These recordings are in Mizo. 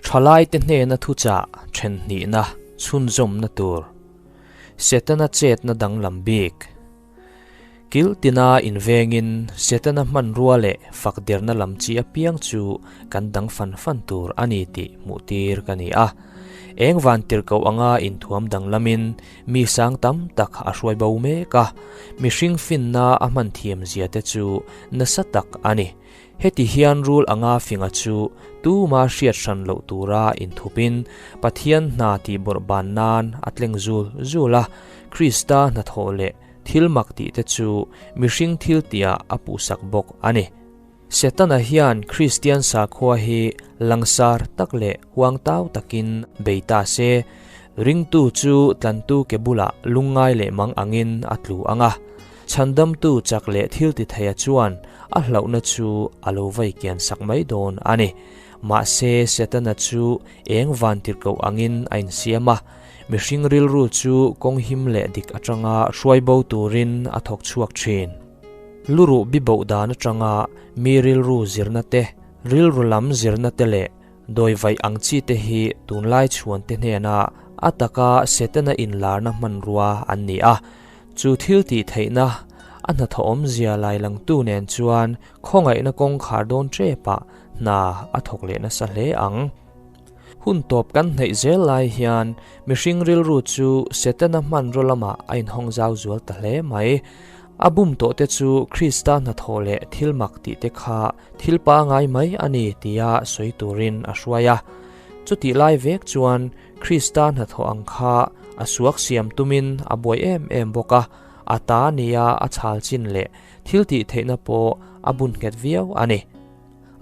Thalaite hnena thuchah then hnihna chhunzawmna tur Setana chetna danglam bik Kil tina invengin Setana hmanrua leh fakderna lam chi apiang chu kan dang fan fan tur a ni tih hmuhtir ka ni a. Eng vantirhkoh anga inthuam danglamin mi sang tam tak a hruai bo mek a, mihring finna a hman thiam zia te chu nasa tak a ni. Heti hian rul anga finga chu tuma hriat hran loh tura inthupin Pathian hna tih bawrhban nan a tleng zul zul a, Krista hnathawh leh thil mak tih te chu mihring thil tihah a puhsak bawk a ni. Setana hian Kristian sakhua hi langsar tak leh huangtau takin bei ta se, ringtu chu tlantu ke bulah lungngai leh mang angin a tlu ang a. Chhandamtu chak leh thil ti theia chuan a hlauhna chu a lo vai kian sak mai dawn a ni. Mahse, Setana chu eng vantirhkoh angin a insiam a, mihring rilru chu kawng him leh dik atanga hruai bo turin a thawk chhuak thin. Luruh biboh dan atanga mi rilru zirna te, rilru lam zirna te leh dawi vaih ang chi te hi tunlai chhuan te hnena a taka Setana inlarna hmanrua an ni a. Chu thil tih theihna a hnathawh awmzia lai langtu nen chuan khawngaihna kawngkhar dawn ṭepah hna a thawk leh nasa hle ang. Hun tawp kan hnaih zel lai hian mihring rilru chu Setana hmanraw lamah a inhawng zau zual ta hle mai. A bum tawh te chu Krista hnathawh leh thil mak tih te kha thil pangai mai a ni tia sawi turin a hruai a. Chutih lai vek chuan Krista hnathawh ang kha a suak siam tumin a buai em em bawk a, a ta nia a chhal chin leh thil tih theihna pawh a bun nghet viau a ni.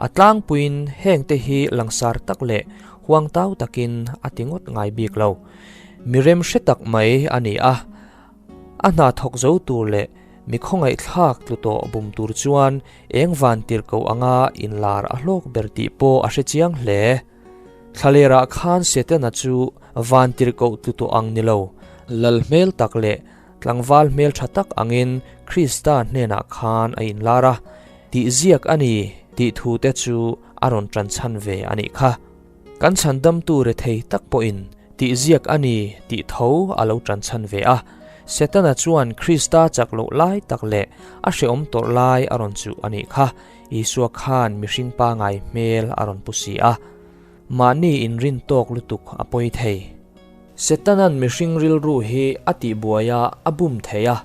A tlangpuiin hengte hi langsar tak leh huangtau takin a ti ngawt ngai bik lo. Mi rem hre tak mai a ni a, a hna thawk zo tur leh mi khawngaihthlak tlu tawh bum tur chuan eng van tirhkoh anga inlar a hlawk ber tih pawh a hre chiang hle. Thlalerah khan Setana chu van tirhkoh tlu tawh ang ni lo, lal hmel tak leh tlangval hmel tha tak angin Krista hnenah khan a inlar a, tih ziak a ni tih thu te chu a rawn tan chhan ve a nih kha. Kan chhandamtu rethei tak pawhin tih ziak a ni tih tho a lo tan chhan ve a. Setana chuan Krista chak loh lai tak leh a hrehawm tawrh lai a rawn chuh a nih kha. Isua khan mihring pangai hmel a rawn pu si a, mahni inrin tawk lutuk a pawi thei. Setanan mihring rilru hi a tihbuai a, a bum thei a,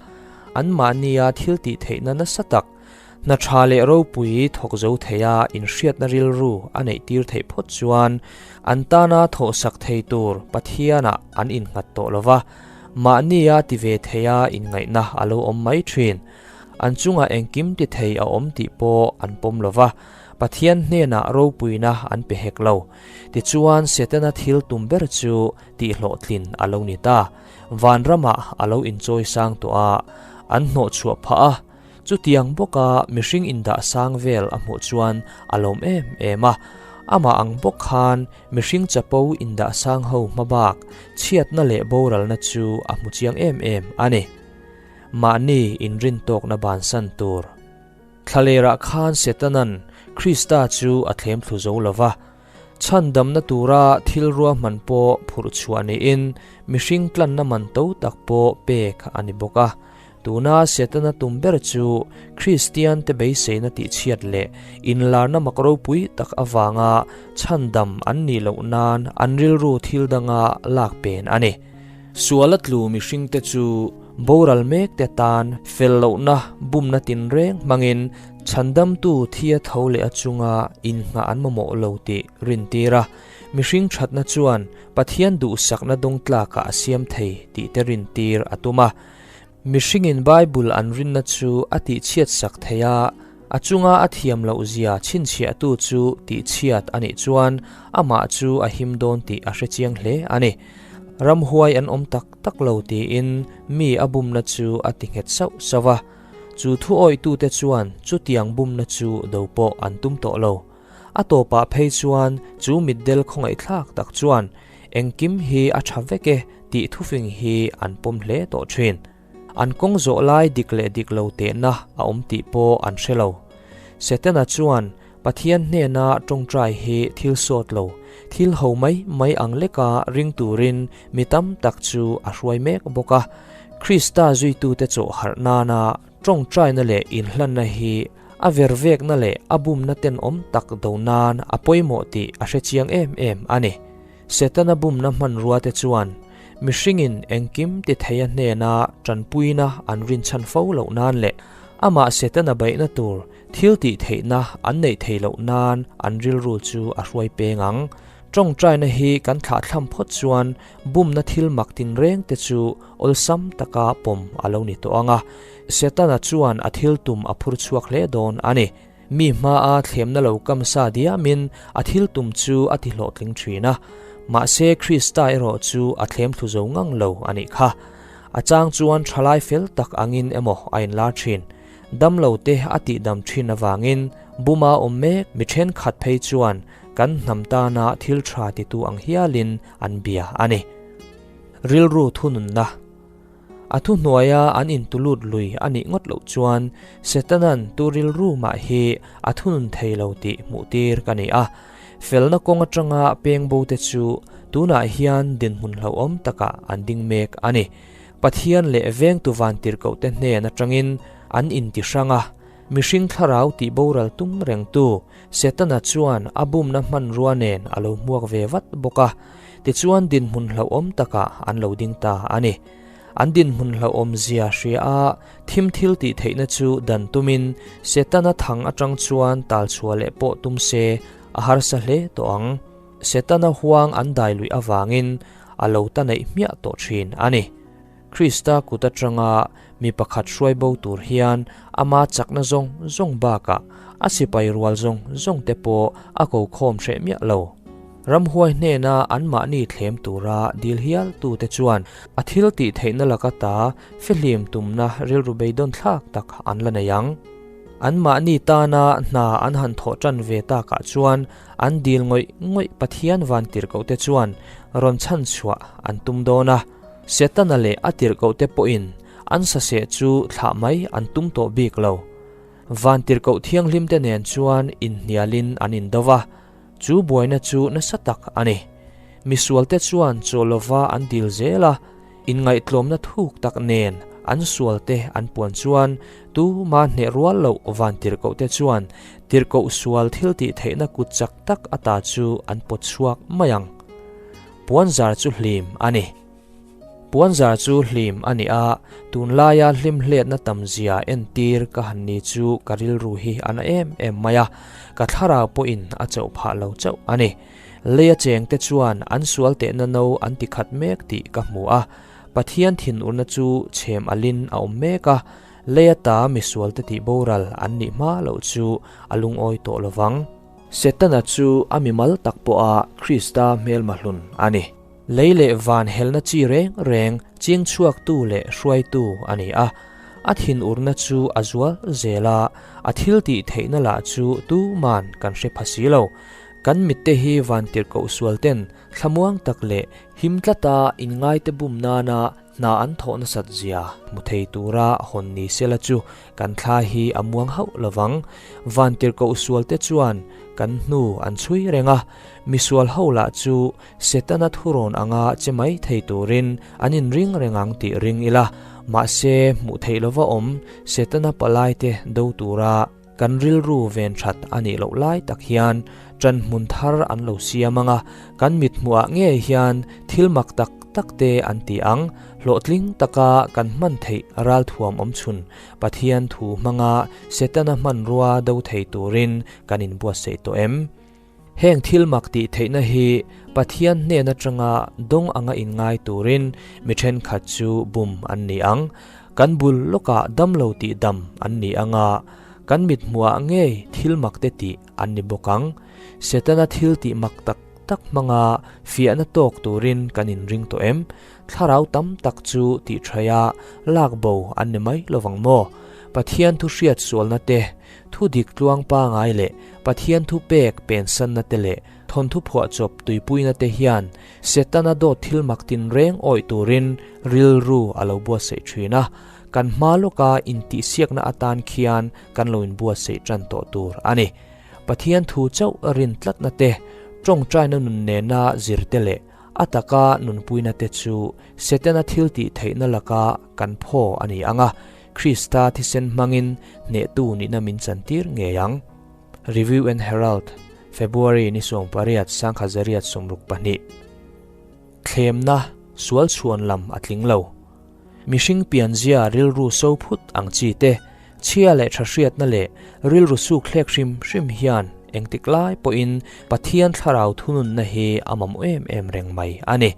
anmahnia thil tih theihna nasa tak, hna tha leh ropui thawk zo theia inhriatna rilru a neih tir theih phawt chuan an tana thawhsak thei tur Pathianah an innghat tawh lo va, mahnia ti ve theia inngaihna a lo awm mai thin. An chungah engkim ti thei a awm tih pawh an pawm lo va, Pathian hnenah ropuina an pe hek lo. Tichuan, Setana thil tum ber chu tihhlawhtlin a lo ni ta. Vanramah a lo inchawi sang tawh a, an hnawhchhuah phah a. Chutiang bawka mihring indah sang vel a hmuh chuan a lawm em em a. Amah ang bawk khan mihring chapo indah sang ho hmabak chhiatna leh boralna chu a hmu chiang em em a ni. Mahni inrintawkna bansan tur. Thlalerah khan Setanan Krista chu a thlem thlu zo lo va, chhandamna tura thil ruahman pawh phurh chhuah niin mihring tlanna man to tak pawh pek a ni bawk a. Tuna Setana tum ber chu Kristiante beiseina tihchhiat leh inlarna mak ropui tak avanga chhandam an nih loh nan an rilru thil danga lak pen a ni. Suala tlu mihringte chu boral mekte tan fel lohna bumna tinreng hmangin chhandamtu thia tho leh a chunga inngah an mamawh lo tih rintir a, mihring thatna chuan Pathian duhsakna dawngtlakah a siam thei tih te rintir a tum a. Mihringin Bible an rinna chu a tihchhiatsak thei a, a chunga a thiam loh zia chhinchhiahtu chu tihchhiat a nih chuan amah chu a him dawn tih a hrechiang hle a ni. Ramhuai an awm tak tak lo tiin mi a bumna chu a ti nghet sauh sauh a, chu thuawihtute chuan chutiang bumna chu do pawh an tum tawh lo. A tawpah phei chuan chu mitdel khawngaihthlak tak chuan engkim hi a tha vek e tih thufing hi an pawm hle tawh thin. An kawng zawh lai dik leh dik lo tehna a awm tih pawh an hre lo. Setana chuan. Pathian hnena tawngtai hi thil sawt lo, thil ho mai mai ang leka ring turin mi tam tak chu a hruai mek bawk a. Krista zuitute chawh harh nana tawngtaina leh inhlanna hi a vervekna leh a bumna tenawm tak do nan a pawimawh tih a hre chiang em em a ni. Setana bumna hmanruate chuan mihringin engkim ti theia hnena tanpuina an rinchhan fo loh nan leh amah Setana beihna tur thil tih theihna an neih theih loh nan an rilru chu a hruai peng ang. Tawngtaina hi kan thlahthlam phawt chuan bumna thil mak tinreng te chu awlsam taka pawm a lo ni tawh ang a, Setana chuan a thil tum a phur chhuak hle dawn a ni. Mi hmaa thlemna lo kam sa diamin a thil tum chu a ti hlawhtling thin a, mahse Krista erawh chu a thlem thlu zo ngang lo a nih kha. A chang chuan thalai fel tak angin emaw a inlar thin. Damlo te a tihdam thin avangin buma awm mek mi thenkhat phei chuan kan hnam tana thil tha titu ang hialin an bia a ni. Rilru thununna. A thuhnuaia an intulut lui a nih ngawt loh chuan Setana'n tu rilru mah hi a thunun thei lo tih hmuhtir ka ni a. Felna kawng atanga peng bote chu tunah hian dinhmun hlauhawm takah an ding mek a ni. Pathian leh vengtu vantirhkohte hnen atangin an inti hrang a, mihring thlarau tih boral tum rengtu Setana chuan a bumna hmanrua nen a lo hmuak ve vat bawk a, tichuan dinhmun hlauhawm takah an lo ding ta a ni. An dinhmun hlauhawm zia hria a, thim thil tih theihna chu dan tumin Setana thang atang chuan tal chhuah leh pawh tum se a harsa hle tawh ang. Setana huang an dai luih avangin a lo ta neih hmiah tawh thin a ni. Krista kut atanga mi pakhat hruai bo tur hian ama chakna zawng zawng bakah a sipai rual zawng zawng te pawh a ko khawm hreh miah lo. Ramhuai hnena anmahni thlem tura dil hial tute chuan a thil tih theihna laka ta fihlim tumna rilru beidawn thlak tak an la nei ang. Anmahni tana hna an han thawh tan ve takah chuan an dil ngawih ngawih Pathian vantirhkohte chuan rawn chhan chhuah an tum dawn a. Setana leh a tirhkohte pawhin an saseh chu thlah mai an tum tawh bik lo. Van tirhkoh thianghlimte nen chuan inhnialin an indo va, chu buaina chu nasa tak a ni. Misualte chuan chaw lova an dil zel a, inngaihtlawmna thuk tak nen an sualte an puan chuan tuma hneh rual loh van tirhkohte chuan tirhkoh sual thiltih theihna kut chak tak ata chu an pawt chhuak mai ang. Puanzar chu hlim a ni. Puanzar chu hlim a ni a, tunlaia hlimhletna tamzia entir ka han ni chu ka rilru hi a na em em mai a, ka thlarau pawhin a chauh phah lo chauh a ni. Leia chengte chuan an sual tehna no an ti khat mek tih ka hmu a, Pathian thinurna chu chhem alin a awm mek a, leia ta misualte tih boral an nih hma loh chu a lungawi tawh lovang. Setana chu a mimal tak pawha Krista hmelma hlun a ni. Lei leh van helna chi reng reng ching chhuaktu leh hruaitu a ni a. A thinurna chu a zual zel a, a thil tih theihna lah chu tuman kan hre pha si lo. Kan mitte hi vantirhkoh sualten thlamuang tak leh him tlata inngaite bum nana Hna an thawh nasat zia hmu thei tura hawn ni sela chu kan thla hi a muang hauh lovang. Vantirhkoh sualte chuan kan hnu an chhui reng a, misual ho lah chu Setana thurawn anga che mai thei turin an inring reng ang tih ring ila, mahse hmuh theih lova awm Setana palaite do tura Kan rilru ven that a nih loh lai tak hian ṭan hmun thar an lo siam ang a, kan mithmuhah ngei hian thil mak tak tak te an ti ang. Hlawhtling taka kan hman theih ralthuam awm chhun Pathian thu hmanga Setana hmanrua do thei turin kan inbuatsaih tawh em? Heng thil mak tih theihna hi Pathian hnen atanga dawng anga inngai turin mi thenkhat chu bum an ni ang. Kan bul lawkah damlo tih dam an ni anga, kan mithmuhah ngei thil mak te tih an ni bawk ang. Setana thil tih mak tak tak hmanga fiahna tawk turin kan inring tawh em? Thlarau tam tak chu tih thaia lak bo an ni mai lovang maw? Pathian thu hriat sualna te Thu dik tluang pangai leh Pathian thu pek pensanna te leh thawnthu phuahchawp tuipuina te hian Setana dawt thil mak tinreng awih turin rilru a lo buatsaih thin a, kan hma lawka intihsiakna atan khian kan lo inbuatsaih tan tawh tur a ni. Pathian thu chauh rin tlatna te, tawngtaina nun nena zir te leh a taka nunpuina te chu Setana thil tih theihna laka kan phaw a ni ang a, Krista thisen hmangin hnehtu nihna min chantir ngei ang. Review and Herald, February ni 18, 1962. Thlemna, sual chhuan lam a tling lo. Mihring pianzia rilru so phut ang chi te, chhia leh tha hriatna leh rilru suk hlek hrim hrim hian engtik lai pawhin Pathian thlarau thununna hi a mamawh em em reng mai a ni.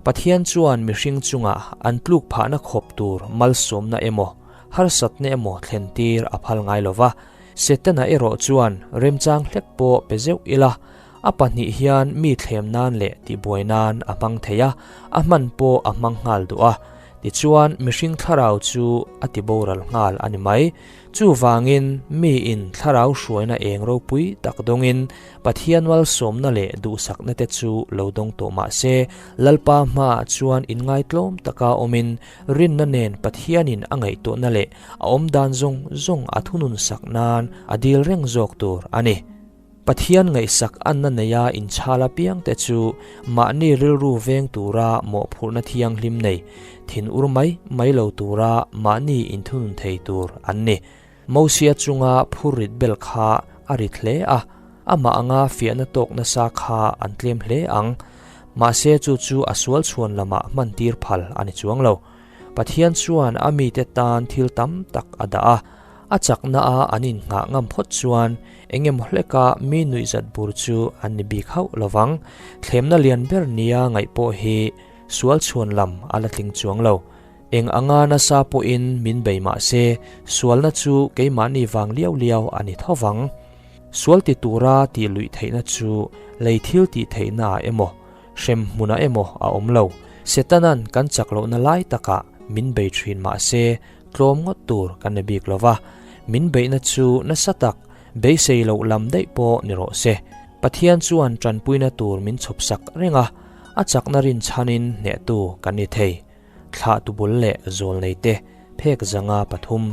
Pathian chuan mihring chungah an tluk phahna khawp tur malsawmna emaw, harsatna emaw thlentir a phal ngai lo va, Setana erawh chuan remchang hlek pawh pe zeuh ila, A pahnih hian mi thlem nan leh tihbuai nan a hmang thei a, a hman pawh a hmang nghal duh a. Tichuan, mihring thlarau chu a ti boral nghal a ni mai. Chuvangin, miin thlarau hruaina eng ropui tak dawngin Pathian malsawmna leh duhsakna te chu lo dawng tawh mah se, Lalpa hmaah chuan inngaitlawm taka awmin rinna nen Pathianin a ngaihtuahna leh a awmdan zawng zawng a thununsak nan a dil reng zawk tur a ni. Pathian ngaihsak anna neia inchhal apiangte chu mahni rilru veng tura mawhphurhna thianghlim nei, thin ur mai mai lo tura mahni inthunun thei tur an ni. Mosia chunga phurrit bel kha a rit hle a, amah anga fiahna tawk nasa kha an tlem hle ang. Mahse chu chu a sual chhuan lamah hmantir phal a ni chuang lo. Pathian chuan a mite tan thil tam tak a dah a, a chakna a an innghah ngam phawt chuan eng emaw hleka mi nuihzat bur chu an ni bik hauh lo vang. Thlemna lian ber nia ngaih pawh hi sual chhuan lam a la tling chuang lo. Eng anga nasa pawhin min bei mah se, sualna chu keimahni vang liau liau a ni tho vang. Sual ti tura tih luih theihna chu lei thil tih theihnaah emaw, Hrem hmunah emaw a awm lo. Setana'n kan chak lohna lai takah min bei thin mah se, tlawm ngawt tur kan ni bik lo va. Min beihna chu nasa tak, beisei loh lam daih pawh ni rawh se. Pathian chuan tanpuina tur min chhawpsak reng a, a chakna rinchhanin hnehtu kan ni thei. Thlahtu bul leh zawlneite phek zanga pathum.